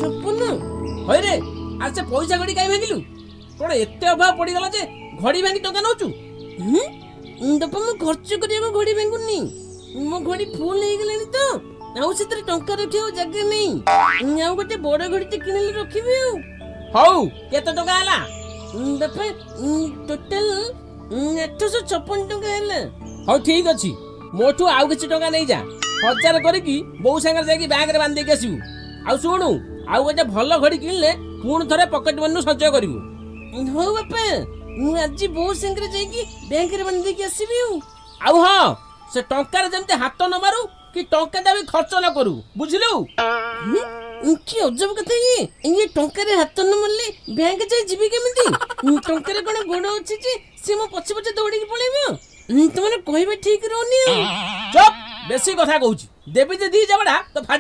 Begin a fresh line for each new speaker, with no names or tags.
56।
ହଇରେ, ଆଉ ସେ ପଇସା ଘଡ଼ି କାହିଁ ଭାଙ୍ଗିଲୁ? କଣ ଏତେ ଅଭାବ ପଡ଼ିଗଲା ଯେ ଘଡ଼ି ଭାଙ୍ଗି ଟଙ୍କା ନଉଛୁ?
ହୁଁ ବାପା, ମୁଁ ଖର୍ଚ୍ଚ କରିବାକୁ ଘଡ଼ି ଭାଙ୍ଗୁନି। ମୋ ଘଡ଼ି ଫୁଲ ହେଇଗଲାଣି ତ, ଆଉ ସେଥିରେ ଟଙ୍କା ରଖିବାକୁ ଜାଗା ନାହିଁ। ଆଉ ଗୋଟେ ବଡ ଘଡ଼ିଟେ କିଣିଲେ ରଖିବି ଆଉ।
ହଉ, କେତେ ଟଙ୍କା ହେଲା?
ବାପା, ଟୋଟାଲ 856 ଟଙ୍କା ହେଲା।
ହଉ, ଠିକ ଅଛି, ମୋଠୁ ଆଉ କିଛି ଟଙ୍କା ନେଇଯା। 1000 କରିକି ବୋଉ ସାଙ୍ଗରେ ଯାଇକି ବ୍ୟାଙ୍କରେ ବାନ୍ଧି ଦେଇକି ଆସିବୁ। ଆଉ ଶୁଣୁ, ଆଉ ଗୋଟେ ଭଲ ଘଡ଼ି କିଣିଲେ ପୁଣି ଥରେ ପକେଟ ମନିରୁ ସଞ୍ଚୟ କରିବୁ।
ହଉ ବାପା, ମୁଁ ଆଜି ବୋଉ ସାଙ୍ଗରେ ଯାଇକି ବ୍ୟାଙ୍କରେ ବାନ୍ଧି ଦେଇକି ଆସିବି ଆଉ।
ଆଉ ହଁ, ସେ ଟଙ୍କାରେ ଯେମିତି ହାତ ନ ମାରୁ କି ଟଙ୍କାଟା ବି ଖର୍ଚ୍ଚ ନ କରୁ, ବୁଝିଲୁ?
ହୁଁ, କି ଅଜବ କଥା ଇଏ! ଇଏ ଟଙ୍କାରେ ହାତ ନ ମାରିଲେ ବ୍ୟାଙ୍କ ଯାଇ ଯିବି କେମିତି? ଟଙ୍କାରେ କଣ ଗୋଡ ଅଛି ଯେ ସେ ମୋ ପଛେ ପଛେ ଦୌଡ଼ିକି ପଳେଇବ? ତମର କହିବା ଠିକ ରହୁନି ଆଉ।
ଚୁପ୍, ବେଶୀ କଥା କହୁଛି, ଦେବି ଯେ ଦି ଜାବଡା ତ ଫାଜି